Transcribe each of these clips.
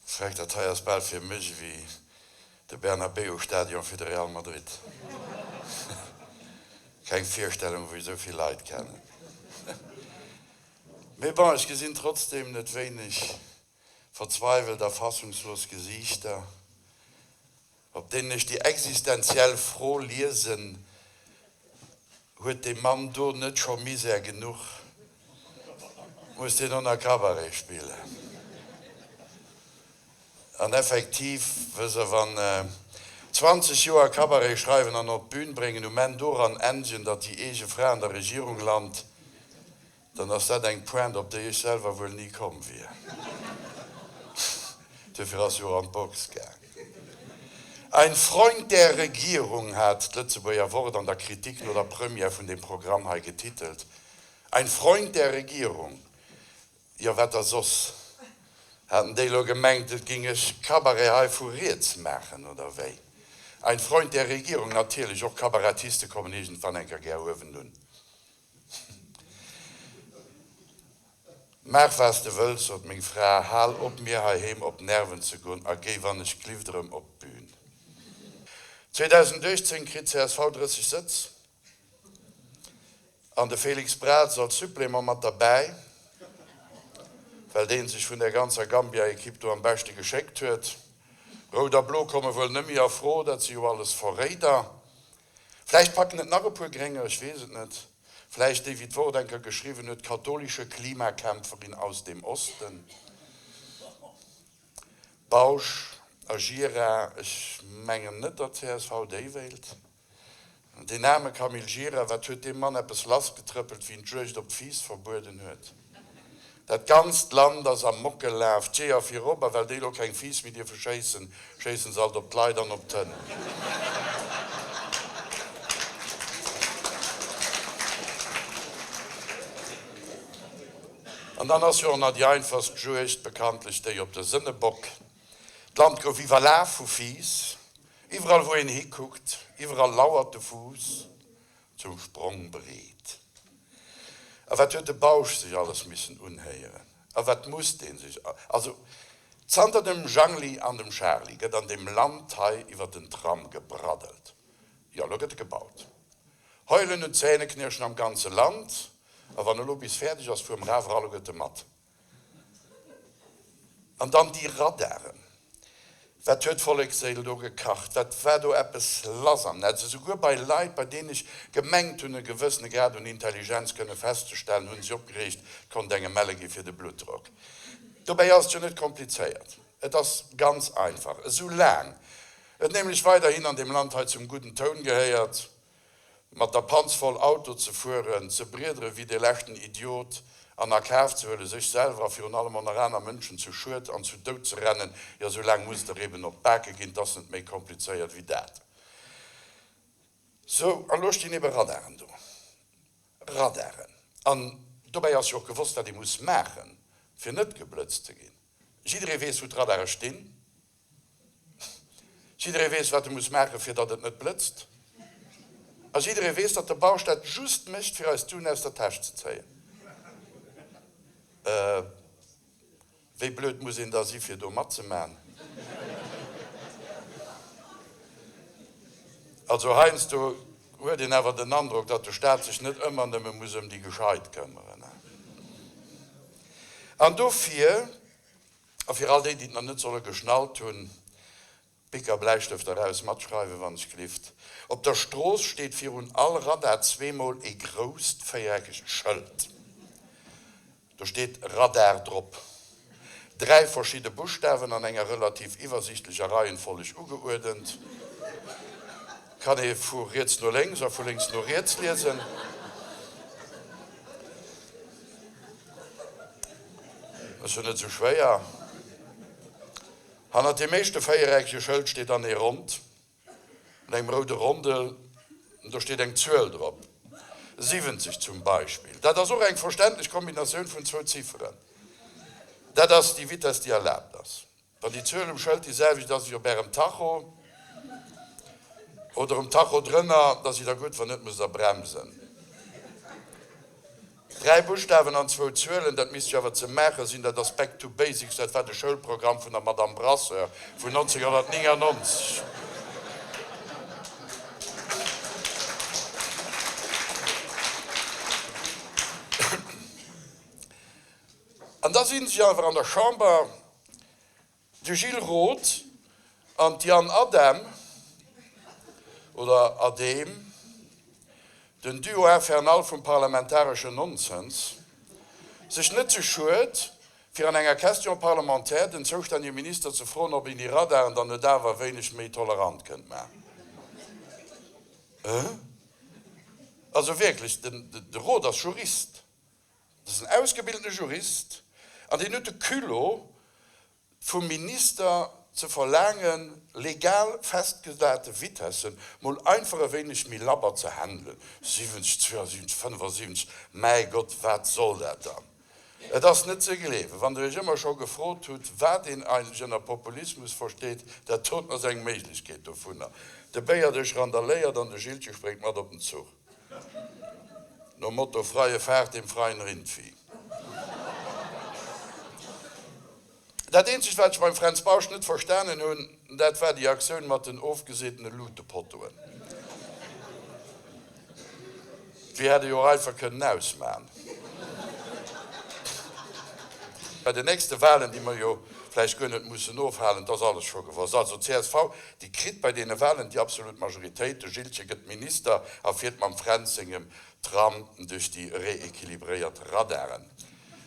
Freck, dat hei ass bal fir mech ewéi de Bernabéu Stadion fir de Real Madrid. Keng Virstellung wou ech esou vill Leit kennen. Mee bon, ech gesinn trotzdem net wéineg verzweiwelt a fassungslos Gesiichter, op deenen ech déi existenziell Fro liesen, Huet dee Mann do net scho Misär genuch? Muss deen och nach Cabaret spillen? An effektiv, wëss Der, wann 20 Joer Cabaret schreiwen an op d'Bün bréngen um Enn doran endegen, datt déi eege Fra an der Regierung lant, Dann ass dat eng Pointe, op déi ech selwer wuel ni komm wier. Duerfir ass se och an d'Box gaang. Ein Freund der Regierung hat d'Lëtzebuerger Wort an der Kritik no der Première vun deem Programm hei getitelt. Ein Freund der Regierung, jo wat da soss? Haten déi elo gemengt, et ging ech Cabaret hei vu riets maachen, oder wéi? Ein Freund der Regierung, natierlech, och Kabarettiste kommen iergendwann eng Kéier gär uewen un. Maach wat s de wëlls, sot meng Fra, hal op mir heiheem op d'Nerven ze goen a géi wann ech glift erëm op d'Bün. 2018 kritt csv 30 Sëtz an de Félix Braz als Supplément mat derbäi, well deen sech vun der ganzer Gambia-Ekipp do am beschte geschéckt huet. Rout a Blo komme wuel nëmmi a Fro, dat si jo alles Verréider. Vläicht packen et nach e puer Grénger, ech weess et net. Vläicht déi, wéi d'Wort enker geschriwwen huet, katholische Klimakämpferin aus dem Osten. Bausch a Gira, ech mengen net, datt csv déi wéilt. Deen aarme Camille Gira, wat huet dee Mann eppes lassgetrëppelt, wéi en d'Juegd op d'Fiiss verbueden huet. Dat ganzt Land ass am Mokellaf, d'Jeeër virop, a well déi elo keng Fiiss méi dierfe schéissen, schéissen se alt op d'Leit an op d'Hënn. An dann ass jo och nach déi einfachst Juegd bekanntlech déi op de Sënnebock. D'Land gouf iwwerlaf vu Fiiss, iwwerall wou een hikuckt, iwwerall lauert de Fuuss. Zum Sprong bereet. A wat huet de Bausch sech alles missen unhéieren? A wat muss dee sech. Also, zanter dem Jangli an dem Charly gëtt an deem Land hei iwwer den Tram gebraddelt. Jo, elo gëtt e gebaut. Heulen und Zähneknirschen am ganze Land. A wann elo bis fäerdeg ass, fuere mer awer alleguerte mat. An dann déi Radaren. Wat huet d'Volleksséil do gekacht? Wat war do eppes lass am Netz? Esouguer bei Leit, bei deenen ech gemengt hunn, e gewëssene Grad un Intelligenz kënne festzestellen, hu sech opgereegt, et konnt engem melle gi fir de Bluttdrock. Dobäi ass et jo net komplizéiert. Et ass ganz einfach. Esou laang et nämlech weiderhin an deem Land hei zum gudden Toun gehéiert, mat der Panz voll Auto ze fueren, ze briedere wéi dee leschten Idiot an a Kaf ze huelen, sech selwer a virun allem och nach aner Mënschen zu Schued an zu Doud ze rennen, jo sou laang muss et der eben op d'Bake ginn, 't ass net méi komplizéiert wéi dat. Sou, an elo stinn ebe Radaren do. Radaren. An dobäi ass jo och gewosst, wat ee muss maachen, fir net geblëtzt ze ginn. Jidderee weess, wou d'Radare stinn. Jidderee weess, wat e muss maachen, fir datt et net blëtzt. A jidderee weess, datt de Bausch dat just mécht, fir eis d'Suen aus der Täsch ze zéien. Wéi blöd muss een da si fir do matzemaen? Also heiansdo huet een awer den Androck, datt de Staat sech net ëmmer nëmme muss ëm déi Gescheit këmmeren. An dofir. A fir all déi, déi et nach net solle geschnallt hunn, Bic a Bläistëft eraus, matschreiwen, wann ech glift, Op der Strooss steet virun all Radar zweemol ee grousst véiereckegt Schëld. Do steet Radar drop. Dräi verschidde Buschtawen an enger relativ iwwersiichtlecher Reihenfolleg ugeuerdent. Kann ee vu riets no lénks a vu lénks no riets liesen. Ass jo net sou schwéier. Hannert deem éischte véiereckege Schëld steet dann ee Rond mat engem roude Rondel. Do steet eng Zuel drop, 70 zum Beispill. Dat ass och eng verständlech Kombinatioun vun zwou Zifferen. Dat ass déi Vitess, déi erlaabt ass. Wann déi Zuel um Schëld déi selwecht ass wéi op Ärem Tacho. Oder um Tacho drënner, da sidd der gutt, wann net musst der bremsen. Dräi Buschtawen an zwou Zuelen, dat misst jo awer ze maache sinn, dat ass Back to Basics, dat war de Schoulprogramm vun der Madame Brasseur vun 1999. An da si sech awer an der Chamber De Gilles Roth an d'Diane Adehm, oder Adehm, den Duo infernal vum parlamentareschen Nonsens, sech net ze schued, fir an enger Question parlementaire den zoustännege Minister ze froen, ob een déi Radaren dann net awer e wéineg méi tolerant kënnt maachen. Also wierklech, de Roth ass Jurist. Dat ass en ausgebildene Jurist an deen huet de Culot vum Minister ze verlaangen, legal festgesate Vitessen mol einfach e wéineg méi labber ze handelen. 70, 72, 75, mäi Gott, wat soll dat dann? Et ass net ze gleewen. Wann Der Iech ëmmer scho gefrot hutt, wat een eigentlech ënner Populismus versteet, dat doten ass eng Méiglechkeet dovunner. De Béierdësch randaléiert an de Gillche spréngt mat op den Zuch. Nom Motto Freie Fahrt dem freien Rindvieh. Dat eenzegt wat ech beim Fränz Bausch net verstanen hunn, dat war déi Aktioun mat den ofgeseetene Luutepottoen. Déi hätt e jo och einfach kënnen ausman. Bei den nächste Wahlen, déi mer jo vläicht guer net mussen ofhalen, 't ass alles scho gewosst. Also csv, déi kritt bei deene Wahlen déi absolut Majoritéit, de Gillchen gëtt Minister a fiert mam Fränz sengem Tram duerch déi rééquilibréiert Radaren.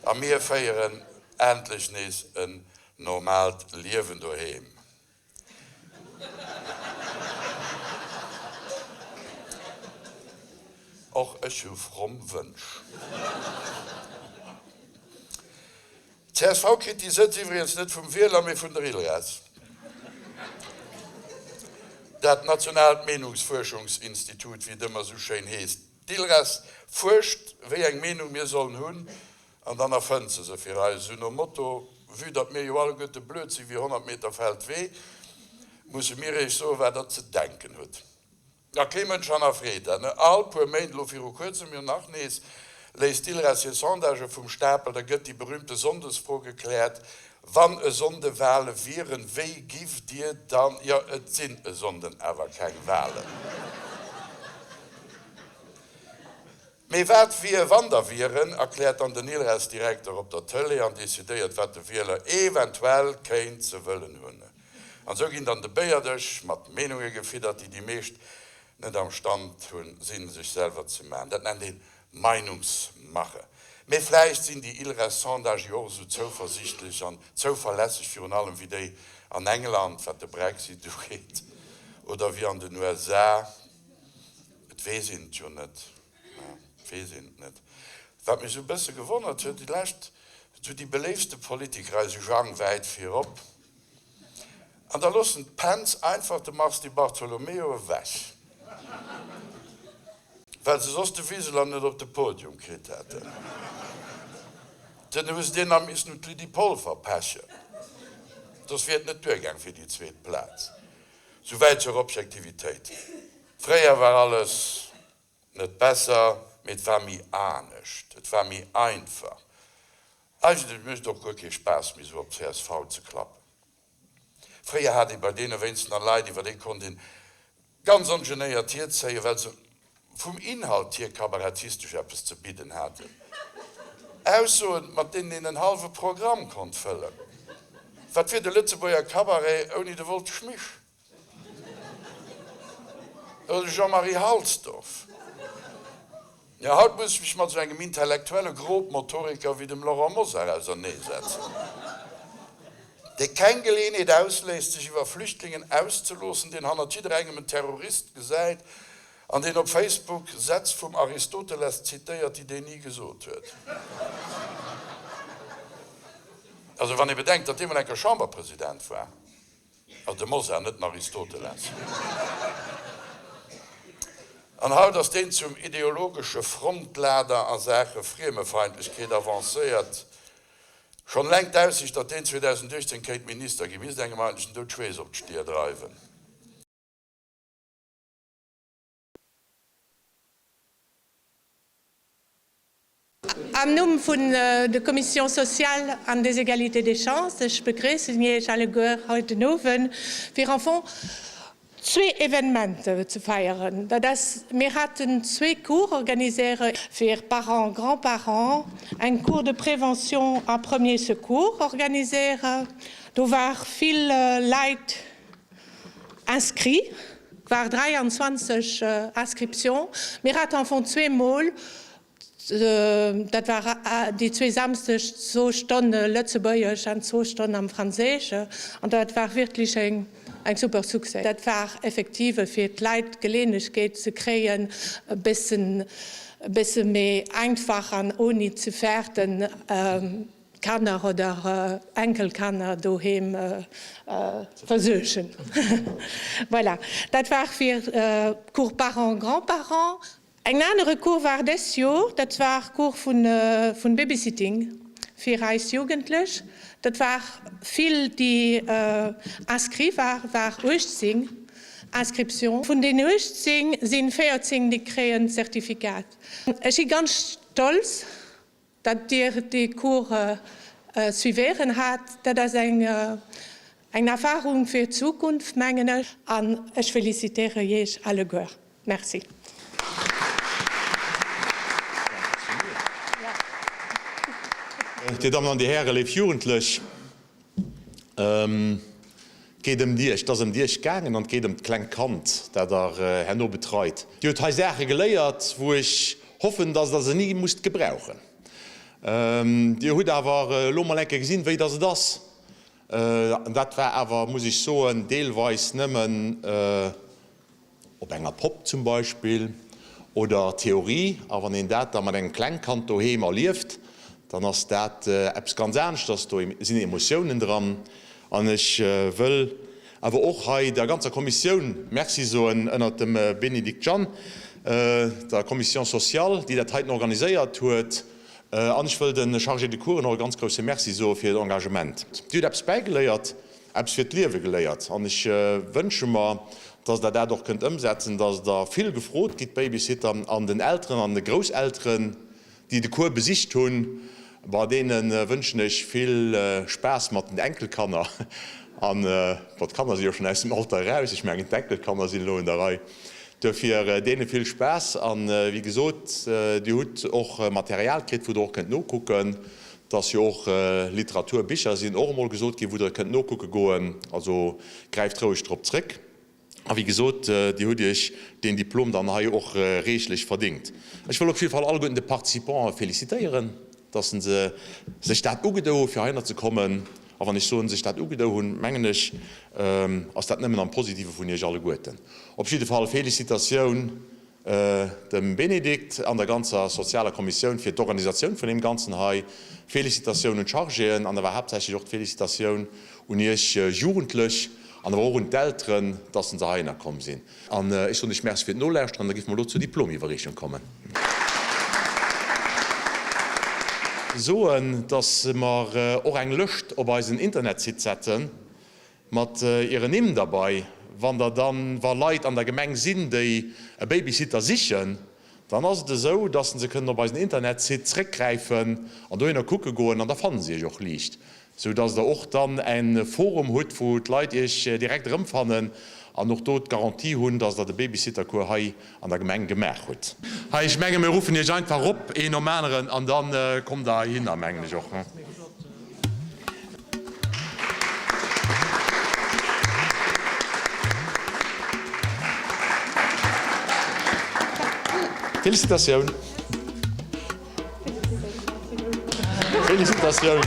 A mir féieren endlech nees en normaalt Liewen doheem. Och ech hu fromm Wënsch. Csv kritt déi Sëtz iwwregens net vum Wieler, mee vun der ILRES, dat nationaalt Meenungsfuerschungsinstitut, wéi et ëmmer esou schéin heesst. D'ILRES fuerscht, wéi eng Meenung mir sollen hunn, an dann erfënnt se se fir eis, esou nom Motto, Vue datt mir jo alleguerte blöd si wéi 100 Meter Feldwee, musse mir iech soen, wat der ze denken hutt. A kee Mënsch hannerfreet dat, ne? All puer Méint, elo viru kuerzem jo nach nees, léisst d'ILRES hir Sondagë vum Stapel. Da gëtt déi berühmte Sonndesfro gekläert, Wann e Sonnde Wale wieren, wéi giff Dir dann. Jo, et sinn e Sonnden awer keng Walen. Mee wat wier, wann da wieren, erkläert dann den ILRES-Direkter op der Tëlee an decidéiert, wat de Wieler eventuell kéint ze wëllen hunn. An esou ginn dann de Béierdësch mat Meenunge gefiddert, déi déi meescht net am Stand hunn, sinn, sech selwer ze maachen. Dat nennt een Meinungsmache. Mee vläicht sinn déi ILRES-Sondagë jo och esou zouversichtlech an zouverlässeg virun allem wéi déi an England, wat de Brexit ugeet, oder wéi an den USA. Et weess een et jo net. Et weess een et net. Wat mech esou e bësse gewonnert huet, déi lescht, esou déi beléiftste Politiker, eise Jang wäit virop, an da loossen d'Pänz einfach de Mars Di Bartolomeo ewech, well se soss de Wiseler net op de Podium kritt hätten. Den hu se deen nach missen un d'Lydie Polfer pechen, soss wier et net duergaang fir déi zweet Plaz. Souwäit zur Objektivitéit. Fréier war alles net besser, mee et war méi anescht, et war méi einfach. Eigentlech mécht et och guer kee Spaass méi sou op csv ze klappen. Fréier hat ee bei deene wéinstens nach Leit, iwwer déi konnt een ganz ongenéiert hierzéien, well se vum Inhalt hier kabarettistesch eppes ze bidden haten. Aussoen, mat deenen een en hallwe Programm konnt fëllen. Wat wier de Lëtzebuerger Cabaret ouni de Wolf Schmisch? Oder de Jean-Marie Halsdorf? Jo, haut muss ech mech mat esou engem intellektuelle Grobmotoriker wéi dem Laurent Mosar auserneesetzen, dee keng Geleeënheet ausléisst, sech iwwer Flüchtlingen auszeloossen, deen hannert jidderengem en Terrorist gesäit an deen op Facebook Sätz vum Aristoteles zitéiert, déi deen ni gesot huet. Also wann ee bedenkt, datt dee mol eng Kéier Chamberpresident war. Also de Mosar, net den Aristoteles. An haut ass deen zum ideologesche Frontlader a Saache Friemefeindlechkeet avancéiert. Schonn eleng d'Aussiicht, datt deen 2018 kéint Minister ginn, misst engem eigentlech den Doudschweess op d'Stier dreiwen. Am Numm vun der Commission sociale an des Égalités des chances, ech begréissen Iech alleguer haut den Owend, fir am Fong zwee Evenementer ze feieren. Dat ass, mir haten zwee Cours organiséiere fir Parents, Grands-parents, eng Cours de prévention a premiers secours organiséiere. Do war vill Leit inscrits, war 23 Inscriptions. Mir haten am Fong zweemol Dat war déi zwee Samsdeg, zwou Stonne Lëtzebuergesch an zwou Stonnen am Franséische. An dat war wierklech eng super Succès. Dat war effektive fir d'Leit d'Geleeënegkeet ze kréien, e bëssen, e bësse méi einfach an ouni ze fäerten, Kanner oder Enkelkanner doheem versuergen. Voilà, dat war fir d'Cours Parents-Grands-parents. Eng anere Cours war dës Jor, dat war Cours vun Babysitting fir eis Jugendlech. Dat war vill déi inscrit war, war 18 Inscription. Vun den 18 sinn 14 déi kréien d'Zertifikat. Ech si ganz stolz Datt Dir déi Cours suivéieren hat, dat ass eng eng Erfahrung fir d'Zukunft, mengen ech, an ech félicitéiere Iech alleguer. Merci. Dir Dammen an Dir Hären, léif Jugendlech, Et geet ëm Iech, et ass ëm Iech gaangen an et geet ëm d'klengt Kand, dat Der herno betreit. Dir hutt hei Saache geléiert, wou ech hoffen, dass Der se ni musst gebrauchen. Dir hutt awer elo mol eng Kéier gesinn, wéi dass et ass. An dat war awer, muss ech soen, deelweis nëmmen, Op enger Popp zum Beispill, oder Theorie. A wann een dat da mat engem Klengkand doheem erlieft, dann ass dat eppes ganz aneschters. Do sinn Emotiounen dran. An ech wëll awer och hei der ganzer Kommissioun Merci soen, ënnert dem Bénédicte Jahn, der Commission sociale, déi dat heiten organiséiert huet. An ech wëll de Chargés de coursen och e ganz grousse Merci soe fir hiert Engagement. Dir hutt eppes bäigeléiert. Eppes fir d'Liewe geléiert an ech wënsche mer, dass Der dat och kënnt ëmsetzen, dass Der vill gefrot gitt, Babysitter, an den Elteren an de Grousselteren, déi de Cours besicht hunn, bei deene wënschen ech vill Spaass mat den Enkelkanner an, bon, d'Kanner si jo schonn aus dem Alter eraus, ech mengen d'Enkelkanner sinn elo un der Rei, duerfir deene vill Spaass an, wéi gesot, Dir hutt och Material kritt, wou Der och kënnt nokucken. Et ass jo och Literatur, Bicher sinn och emol gesot ginn, wou Der kënnt nokucke goen. Also gräift roueg drop zréck. A wéi gesot, Dir hutt Iech deen Diplom dann hei och reechlech verdingt. Ech wëll op jidde Fall alleguerten de Participanten félicitéieren, dass se sech dat ugedou hu fir heihinner ze kommen. A wann ech soen, sech dat ugedou hunn, mengen ech, ass dat nëmmen am Positive vun Iech alleguerten. Op jidde Fall Félicitatioun Dem Bénédicte an der ganzer sozialer Kommissioun fir d'Organisatioun vun deem Ganzen hei. Félicitatioun un d'Chargéen an awer haaptsächlech och d'Félicitatioun un Iech Jugendlech an awer och un d'Elteren, dass se heihinner komm sinn. An ech soen Iech Merci fir d'Nolauschteren an da géife mer elo zur Diplomiwwerreechung kommen. Soen, dass mer och eng Lëscht op eisen Internetsite setzen, Mat ieren Nimm derbei. Wann der dann, wa Leit an der Gemeng sinn, déi e Babysitter sichen, dann ass et esou, dass se kënnen op eisen Internetsite zréckgräifen an dohinner kucke goen an da fannen se iech och liicht, sou dass der och dann e Forum hutt, wou d'Leit iech direkt erëmfannen an och do d'Garantie hunn, dass der de Babysittercours hei an der Gemeng gemaach hutt. Hei, ech menge mir ruffen iech einfach op, een nom aneren, an da kommt der heihinner, mengen ech och. Felicitatioun. Felicitatioun.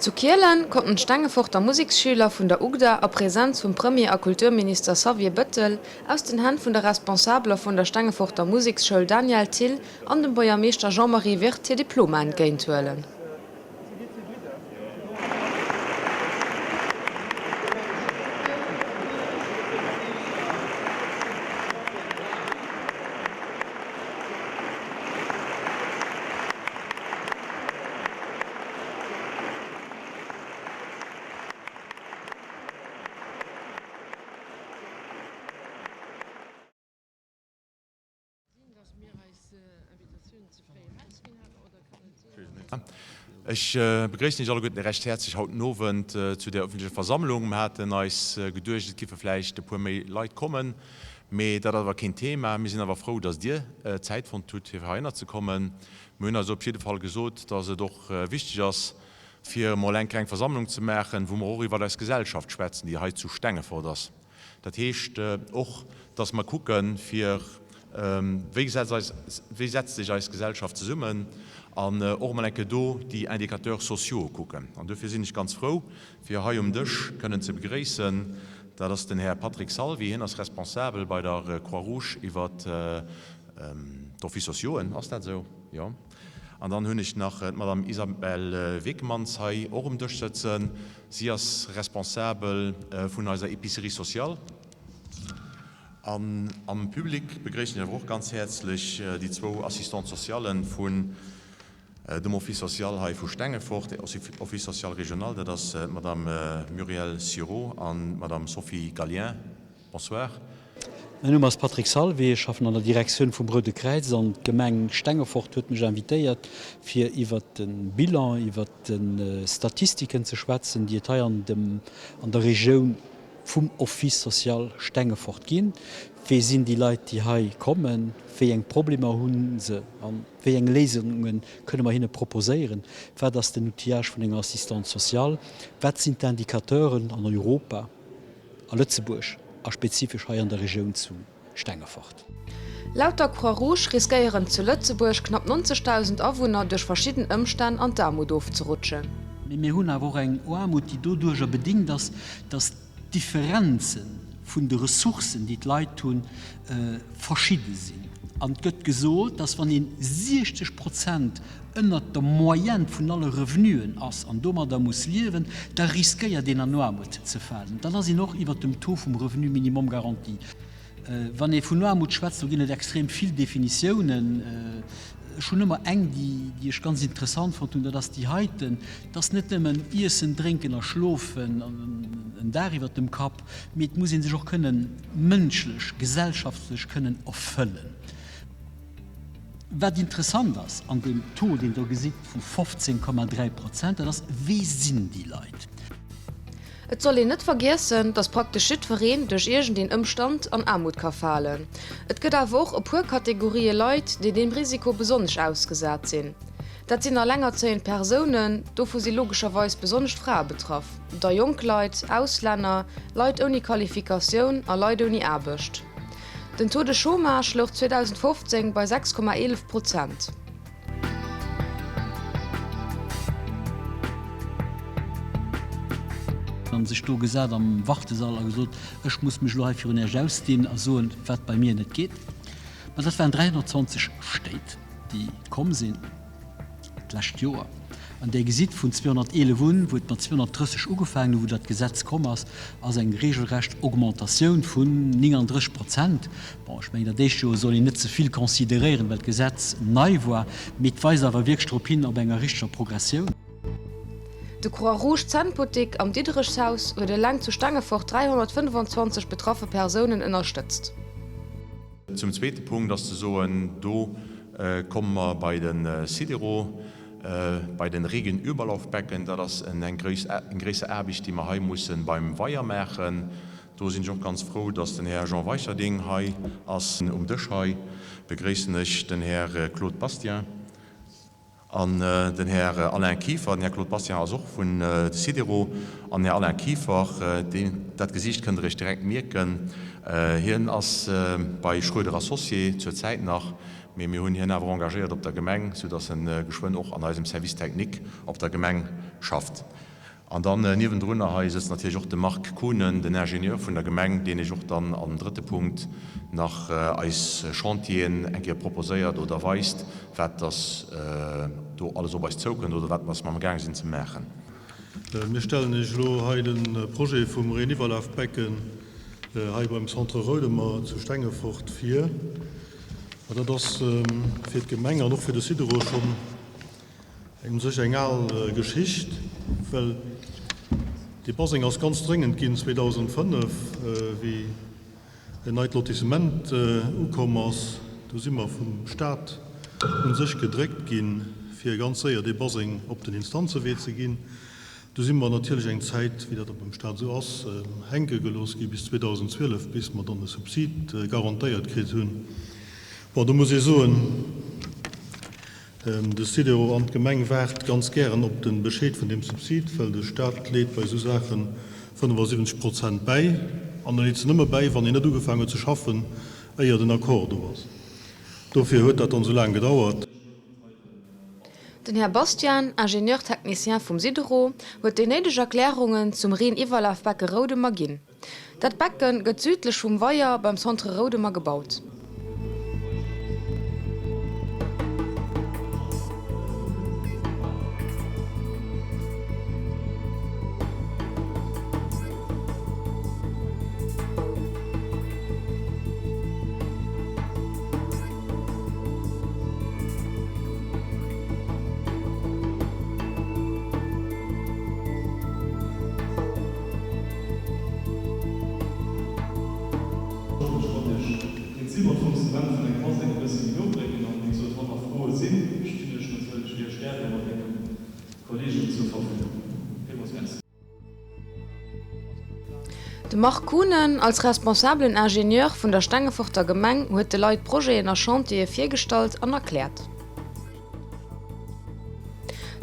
Zu Kielen konnten d'Stengeforter Museksschüler vun der UGDA a Präsenz vum Premier a Kulturminister Xavier Bëttel aus den Hänn vun der Responsabeler vun der Stengeforter Museksschoul Danièle Thill an dem Buergermeeschter Jean-Marie Wirth hir Diplomer entgéinthuelen. Ech begréissen Iech alleguerten recht häerzlech haut den Owend zu där öffentlecher Versammlung. Mir haten eis geduecht, et giffe vläicht e puer méi Leit kommen, mee dat ass awer keen Thema. Mir sinn awer frou, dass Dir Zäit fonnt hutt, fir heihinner ze kommen. Mir hunn eis op jidde Fall gesot, dass et och wichteg ass, fir emol eng kleng Versammlung ze maachen, wou mer och iwwer eis Gesellschaft schwätzen, déi hei zu Stengefort ass. Dat heescht och, dass mer kucken, fir wéi setzt eis, wéi setzt sech eis Gesellschaft zesummen an och emol eng Kéier do déi Indicateurs sociaux kucken. An duerfir sinn ech ganz frou, fir hei um Dësch kënnen ze begréissen, dat ass den Här Patrick Salvi, hien ass Responsabel bei der Croix-Rouge iwwer d'Offices sociauxen, ass dat esou? Jo. An dann hunn ech nach d'Madame Isabelle Wegmans hei och um Dësch sëtzen. Si ass Responsabel vun eiser Épicerie sociale. An am Public begréissen ech awer och ganz häerzlech déi zwou Assistantes socialen vun dem Office social hei vu Stengefort, Office social régional, dat ass d'Madame Muriel Sirot an d'Madame Sophie Gallien. Bonsoir. Mäin Numm ass Patrick Salvi, ech schaffen an der Direktioun vum Roude Kräiz an d'Gemeng Stengefort huet mech invitéiert fir iwwert de Bilan, iwwert de Statistiken ze schwätzen, déi et hei an dem an der Regioun vum Office social Stengefort ginn. Wee sinn déi Leit, déi hei kommen? Wéi eng Problemer hu se an wéi eng Léisunge kënne mer hinne proposéieren? Wat ass den Outillage vun enger Assistante sociale? Wat sinn d'Indicateuren an Europa? A Lëtzebuerg a spezifesch hei an der Regioun zu Stengefort. Laut der Croix-Rouge riskéieren zu Lëtzebuerg knapp 90.000 Awunner duerch verschidden Ëmstänn an d'Aarmut ofzerutschen. Mee mir hunn awer och eng Aarmut, déi doduerjer bedingt ass, datt d'Differenze vun de Ressourcen, déi d'Leit hunn, verschidde sinn. An et gëtt gesot, datt wann een 60 Prozent ënnert der Moyenne vun alle Revenuen ass an domadder muss liewen, da riskéiert een an Aarmut ze falen. Dann ass een och iwwert dem Taux vum Revenu minimum garanti. Wann ee vun Aarmut schwätzt, do ginn et extrem vill Definitiounen. Ech hunn ëmmer eng, déi ech ganz interessant fonnt hunn, dat ass déi heiten, Et ass net nëmmen Iessen, Drénken a Schlofen an en Daach iwwert dem Kapp, mee et muss ee sech och kënnen mënschlech, gesellschaftlech kënnen erfëllen. Wat interessant ass an deem Taux, deen Der gesitt vu 15,3 Prozent, dat ass, Wie sinn déi Leit? Et soll een net vergiessen, dass praktesch jiddwereen duerch iergendeen Ëmstand an Aarmut ka falen. Et gëtt awer och e puer Kategorië Leit, déi deem Risiko besonnesch ausgesat sinn. Dat sinn allengerzéiend Persounen, dovu si logescherweis besonnesch d'Frae betraff, da jonk Leit, Auslänner, Leit ouni Qualifikatioun a Leit ouni Aarbecht. Den Taux de chômage louch 2015 bei 6,11 Prozent. An sech do gesat am Wartesall a gesot, Ech muss mech elo hei virun Iech ausdinn a soen, wat bei mir net geet. Ma dat waren 320 Stéit, déi komm sinn. d'lescht Joer. An Där gesitt, vun 211 un, wou et mat 230 ugefaangen huet, wou dat Gesetz komm ass, ass eng regelrecht Augmentatioun vun 39 Prozent. Bon, ech mengen, dat éischt Joer soll een net ze vill consideréieren, well d'Gesetz nei war, mee et weist awer wierklech drop hin, op enger richteger Progressioun. De Croix-Rouge Zännbuttik am Didderichshaus huet eleng zu Stengefort 325 betraffe Persounen ënnerstëtzt. Zum zweete Punkt ass ze soen, do komme mer bei de Sidero, bei den Regenüberlaufbecken. Dat ass eng gréisser Aarbecht, déi mer hei musse beim Weier maachen. Do sinn ech och ganz frou, dass den Här Jean Weicherding hei ass. Um Dësch hei begréissen ech den Här Claude Bastien. An den Här Alain Kieffer, den Här Claude Bastian ass och vun de Sidero, an den Här Alain Kieffer, deen, dat Gesiicht kënnt Der Iech direkt mierken, hien ass bei Schroeder Associés zur Zäit nach, mee mir hunn hien awer engagéiert op der Gemeng, soudass en geschwënn och an eisem Service technique op der Gemeng schafft. An dann niewendrunner hei sëtzt natierlech och de Marc Kohnen, den Ingenieur vun der Gemeng, deen Iech och dann am drëtte Punkt nach eis Chantieren eng Kéier proposéiert oder weist, wat dass do alles op eis zoukënnt oder wat dass mer amgaang sinn ze maachen. Mir stellen Iech elo hei de Projet vum Reeniwwerlafbecken hei beim Centre Roudemer zu Stengefort vir. Dat ass fir d'Gemeng an och fir de SIDERO schonn u sech eng al Geschicht, well dee Baseng ass ganz dréngend ginn 2005, wéi en neit Lotissement ukomm ass. Do si mer vum Stat u sech gedréckt ginn, fir ganz séier dee Baseng op den Instanzewee ze ginn. Du si mer natierlech eng Zäit, wéi dat och beim Stat esou ass, hänke gelooss gi bis 2012, bis mer dann e Subsid garantéiert kritt hunn. Bon, do muss ee soen, De SIDERO an d'Gemeng waart ganz gären op de Bescheed vun deem Subsid, well de Staat leet bei esou Saache 75 Prozent bäi. An e leet se nëmme bäi, wann een net ugefaangen huet ze schaffen, éier den Accord do ass. Dofir huet dat dann esou laang gedauert. Den Här Bastian, Ingénieur technicien vum SIDERO, huet déi néideg Erklärungen zum Reeniwwerlafbecke Roudemer ginn. Dat Becken gëtt südlech vum Weier beim Centre Roudemer gebaut. Ech konnt Iech d'Prinzip an d'Fonctionnement vun engem Baseng e bësse méi no bréngen an, wéi gesot, wann nach Froe sinn, stinn ech natierlech Iech gäre mat menge Kollegen zur Verfügung. Villmools Merci. De Marc Kuhnen als responsabelen Ingenieur vun der Stengeforter Gemeng huet de Leit Projeten a Chantiere virgestallt an erkläert.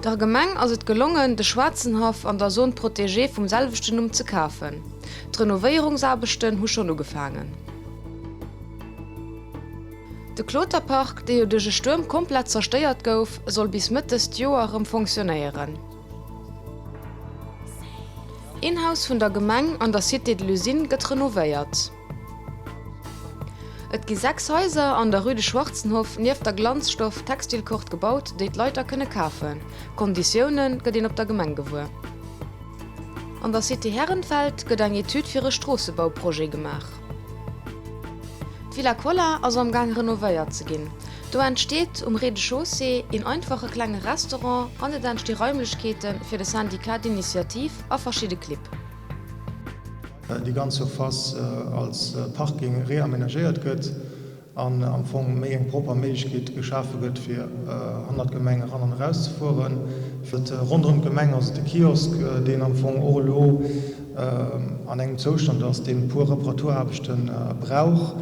Der Gemeng ass et gelongen, de Schwaarzenhaff an der Zone protégée vum selwechten Numm ze kafen. D'Renovéierungsaarbechten hu schonn ugefaangen. De Kloterpark, dee jo duerch e Stuerm komplett zerstéiert gouf, soll bis Mëtt dëst Joer erëm fonctionnéieren. Een Haus vun der Gemeng an der Cité de l'Usine gëtt renovéiert. Et gi 6 Haiser an der Rue de Schwarzenhoff nieft der Glanzstoff Textilkort gebaut, déi d'Leit da kënne kafen. Konditioune gëtt een op der Gemeng gewuer. An der Cité Herrenfeld gëtt eng Etüd fir e Stroossebauprojet gemaach. D'Villa Kolla ass am Gaang renovéiert ze ginn. Do entsteet um Rez-de-chaussée een einfache klenge Restaurant an et entsti Raimlechkeete fir de Syndicat d'initiative a verschidde Clibb. Déi ganz Surface als Parking reamenagéiert gëtt an am Fong méi eng propper Méiglechkeet geschafe gëtt, fir hannert d'Gemeng eran an eraus ze fueren. Ronderëm d'Gemeng ass et de Kiosk, deen am Fong och elo an engem Zoustand ass, deen e puer Reparaturaarbechte brauch.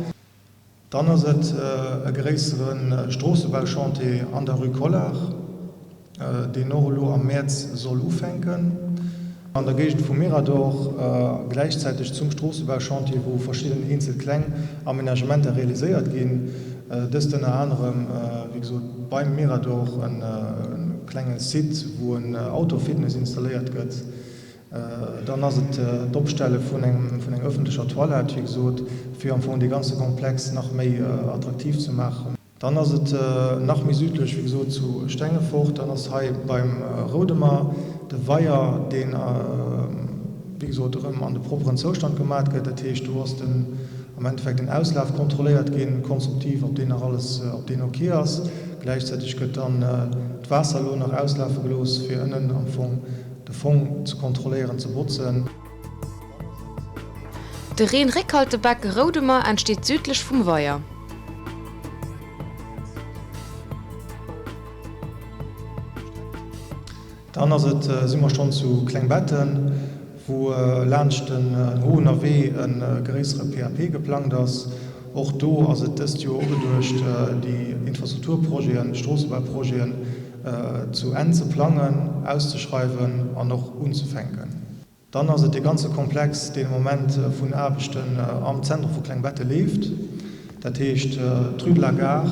Dann ass et e gréissere Stroossebauchantier an der Rue Collart, deen och elo am Mäerz soll ufänken. An der Géigend vum Mirador, gläichzäiteg zum Stroossebauchantier, wou verschidden eenzel kleng Amenagementer realiséiert ginn. Dëst ënner anerem, wéi gesot, beim Mirador e klenge Site, wou en Outdoor-Fitness installéiert gëtt. Dann ass et d'Opstelle vun enger öffentlecher Toilette, wéi gesot, fir am Fong dee ganze Komplex nach méi attraktiv ze maachen. Dann ass et nach méi südlech, wéi gesot, zu Stengefort. Dann ass hei beim Roudemer de Weier, deen, wéi gesot, erëm an de propperen Zoustand gemat gëtt. Dat heescht, do ass den, am Endeffekt den Auslaf kontrolléiert ginn, konstruktiv, ob deen nach alles, ob deen ok ass. Gläichzäiteg gëtt dann d'Waasser elo nach auslafe gelooss, fir ënnen am Fong De Fong ze kontrolléieren, ze botzen. De Reen-Réckhaltebecke Roudemer entsteet südlech vum Weier. Dann ass et, si mer schonn zu Klengbetten, wou laanscht den Hoener Wee e gréissere PAP geplangt ass. Och do ass et dëst Joer ugeduecht, déi Infrastrukturprojeten, d'Stroossebauprojeten zu Enn ze plangen, auszeschreiwen an och unzefänken. Dann ass et dee ganze Komplex, deen am Moment vun Aarbechten am Zentrum vu Klengbetten leeft, dat heescht d'Rue de la Gare.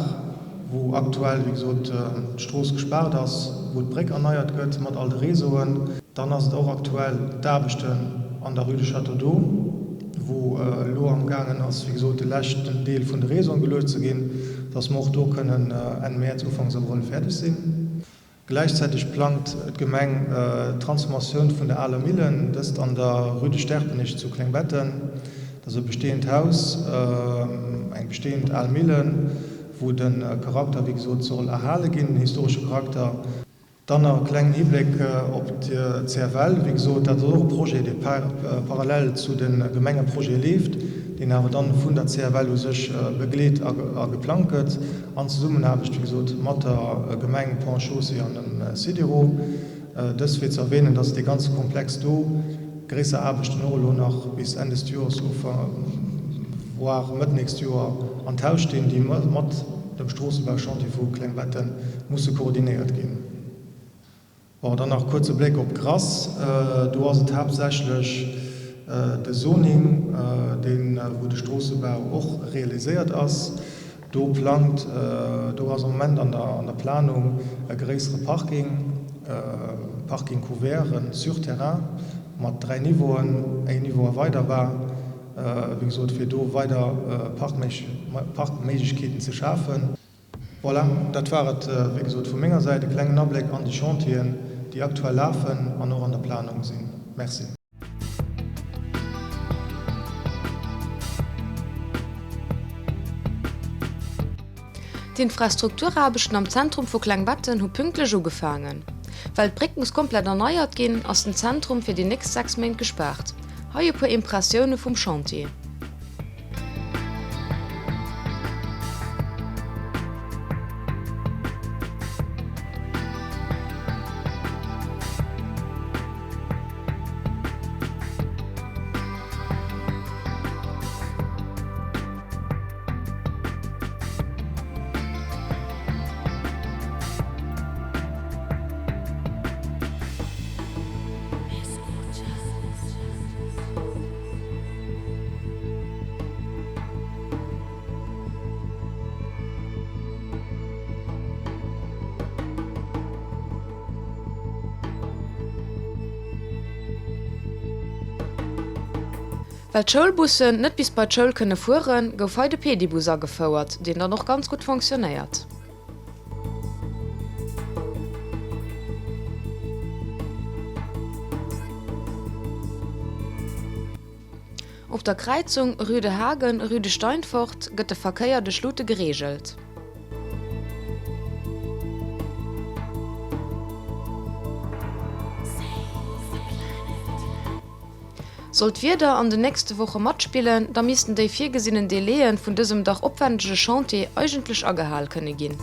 wou aktuell, wéi gesot, d'Strooss gespaart ass, wou d'Bréck erneiert gëtt mat all de Réseauen. Dann ass et och aktuell d'Aarbechten an der Rue de Château d'Eau, wou elo am gaangen ass, wéi gesot, de leschten Deel vun de Réseauen geluecht ze ginn, dass mer och do kënnen Enn Mäerz, Ufanks Abrëll fäerdeg sinn. Gläichzäiteg plangt d'Gemeng d'Transformatioun vun der aler Millen, dëst an der Rue de Sterpenich zu Klengbetten. Dat ass e bestehend Haus, eng bestehend al Millen, wou de Charakter, wéi gesot, soll erhale ginn, den historesche Charakter. Dann nach e klengen Hibléck op d'CFL. Wéi gesot, dat ass och e Projet, dee parallel zu de Gemengeprojete leeft, deen awer dann vun der CFL u sech begleet a geplangt gëtt. An Zesummenaarbecht, wéi gesot, mat der Gemeng Ponts et Chaussées an dem SIDERO. Dëst fir ze erwähnen, dass dee ganze Komplex do gréisser Aarbechten och elo nach bis Enn des Joers, voire Mëtt nächst Joer an d'Haus stinn, déi mat dem Stroossebauchantier vu Klengbetten musse koordinéiert ginn. Bon, dann nach kuerze Bléck op Grass. Do ass et haaptsächlech de Zoning, deen, wou de Stroossebau och realiséiert ass. Do plangt, do ass am Moment an der, an der Planung e gréissere Parking, Parking couvert, e sur-terrain mat 3 Niveauen, een Niveau erweiderbar, wéi gesot, fir do weider Parkméiglechkeeten ze schafen. Voilà, dat war et wéi gesot vu menger Säit, e klengen Abléck an déi Chantieren, déi aktuell lafen an och an der Planung sinn. Merci. D'Infrastrukturaarbechten am Zentrum vu Klengbetten hu pünktlech ugefaangen. Well d'Bréck muss komplett erneiert ginn, ass den Zentrum fir déi nächst 6 Méint gespaart. Hei e puer Impressioune vum Chantier. Well d'Schoulbussen net bis bei d'Schoul kënne fueren, gouf hei de Pedibus agefouert, deen dann och ganz gutt fonctionnéiert. Op der Kräizung Rue de Hagen, Rue de Steinfort gëtt de Verkéier duerch Luute gereegelt. Sollt d'Wieder an den nächste Woche matspillen, da missten déi virgesinnen Délaië vun dësem dach opwändege Chantier eigentlech agehal kënne ginn.